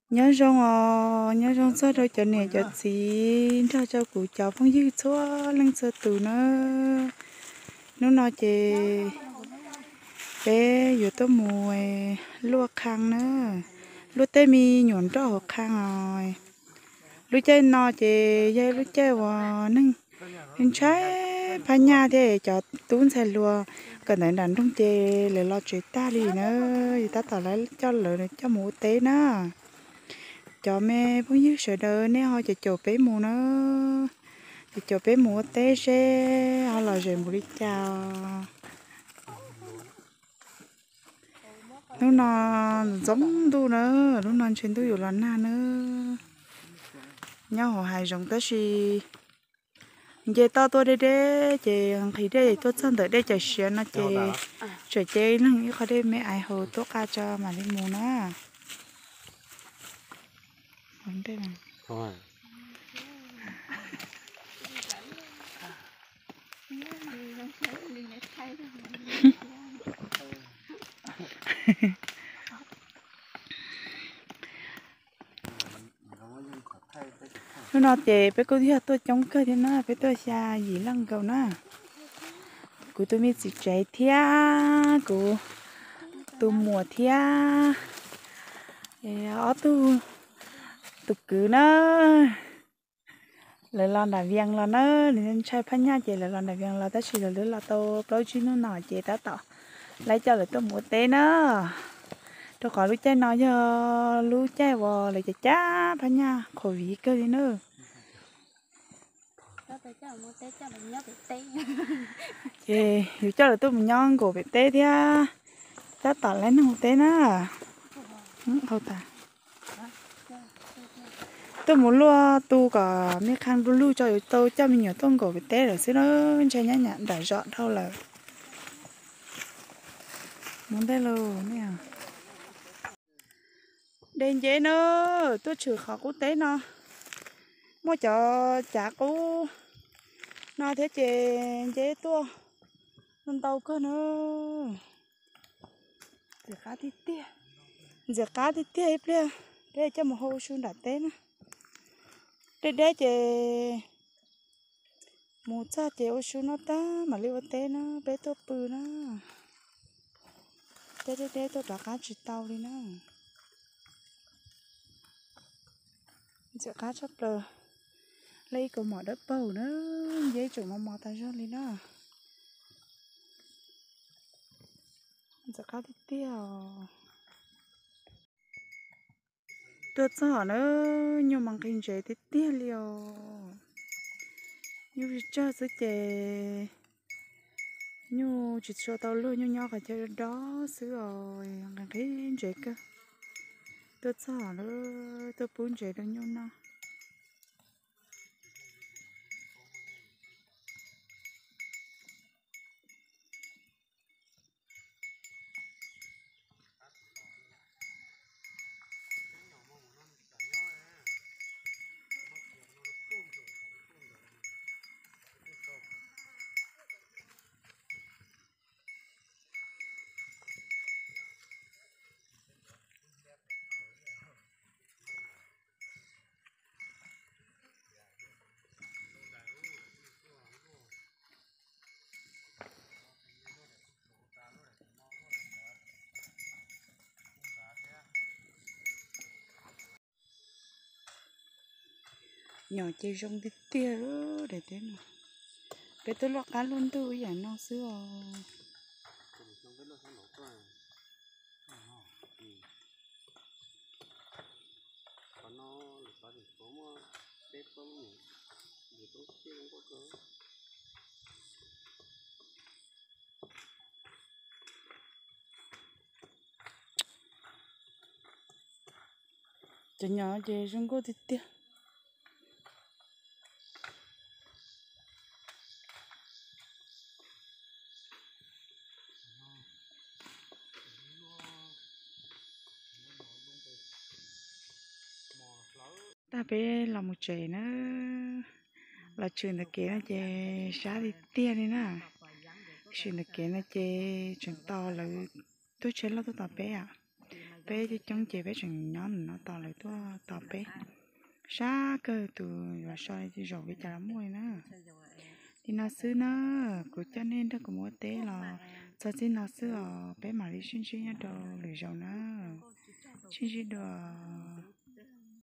Nyob zoo os, nyob zoo txog rau cov niam cov txiv nrog rau kuv cov phooj ywg txhua leej txhua tus na. Hnub no ces peb yuav tuaj mus luaj qhang na, luaj tej me nyuam nroj hauv qhang os. Lub caij no ces yog lub caij uas neeg ntshai phab nyaj thiab cov tub ntxhais hluas kawm ntawv nram nroog ces lawv los tsev tag li na, yus tab tom coj lawv coj mus ua teb na. Cov me phooj ywg sawv daws nej ho caum caum peb mus na, caum caum peb mus ua teb seb ho lom zem npaum li cas. Hnub no ntxoov ntuj na, hnub no ntshe ntuj yuav los nag na. Nyob hauv hav zoov tab sis nce toj tuaj deb deb ces nqhis dej tuaj txog ntawm dej cawm siav no ces tseem cev ib leeg ib qho dej me ais haus tuaj qa tso mam li mus na. Hnub no ces peb kuj yog tuaj coob kawg thiab na, peb tuaj xya yim leej nkaus na. Kuv tus me txiv tsev thiab kuv tus muam thiab ob tug tus kwv na. Lawv los nram Vias los na, lawv ntshai phab nyaj ces lawv los nram Vias los tab sis lawv twb los tau plaub tsib hnub no ces tab tom laib coj lawv tuaj mus ua teb na. Rau qhov lub caij no yog lub caij uas lawv cov cab phab nyaj qhuav viv kawg li na. Ces yus coj lawv tuaj mus nyob nkaum pem teb thiab tab tom laib neeg ua teb na. Tuaj mus luaj tu kom me qhang du lug tso yuav tau coj me nyuam tuaj nkaum pem teb lawm xwb na, ntshai nyab nyam nram zos dhau lawm. Mus ntej lawm. De nceb na, tuaj tshwm qhov qub teb no, muaj cov cav qub no thiab ces nceb tuaj ntau kawg na. Ntxim qab tiag tiag, ntxim qab tiag tiag ib pliag peb coj mus hau su nram teb na. Deb deb ces mus txog ces ua su noj tag mam li ua teb na, peb tuaj pw na. Teb deb deb tuaj rov qab tsis tau li na. Ntxim qab tshaj plaws, lej ib kaus mom dawb paug na, nceb tseem mos mos tas zog li na. Ntxim qab tiag tiag os. Tuaj txog na, nyuj mas nqhis ntsev tiag tiag li os. Nyuj tsawg xwb ces nyuj tsis tshua tau luag, nyuj nyob qhov chaw dob xwb os, nqhis nqhis ntsev kawg. Tuaj txog na, tuaj pub ntsev rau nyuj noj. Nyom ces zoo tiag tiag daim teb no. Peb tuaj luaj qab luaj ntug ib yam no xwb os. Cov nyom ces zoo nkauj tiag tiag. Tag peb los mus tsev na, los tshwm ntawm kev no ces sab tiag tiag li na. Tshwm ntawm kev no ces tseem tos lawv tuaj tsheb loj tuaj tos peb os. Peb coob coob ces peb tseem nyob no tos lawv tuaj tos peb. Sab kawg, tus yuav so zaum li cas los muaj li na. Li no xwb na, kuv coj nej nrog kuv mus ua teb los txog txij no xwb os, peb mam li sib ntsib nyob rau lwm zaus na. Sib ntsib dua.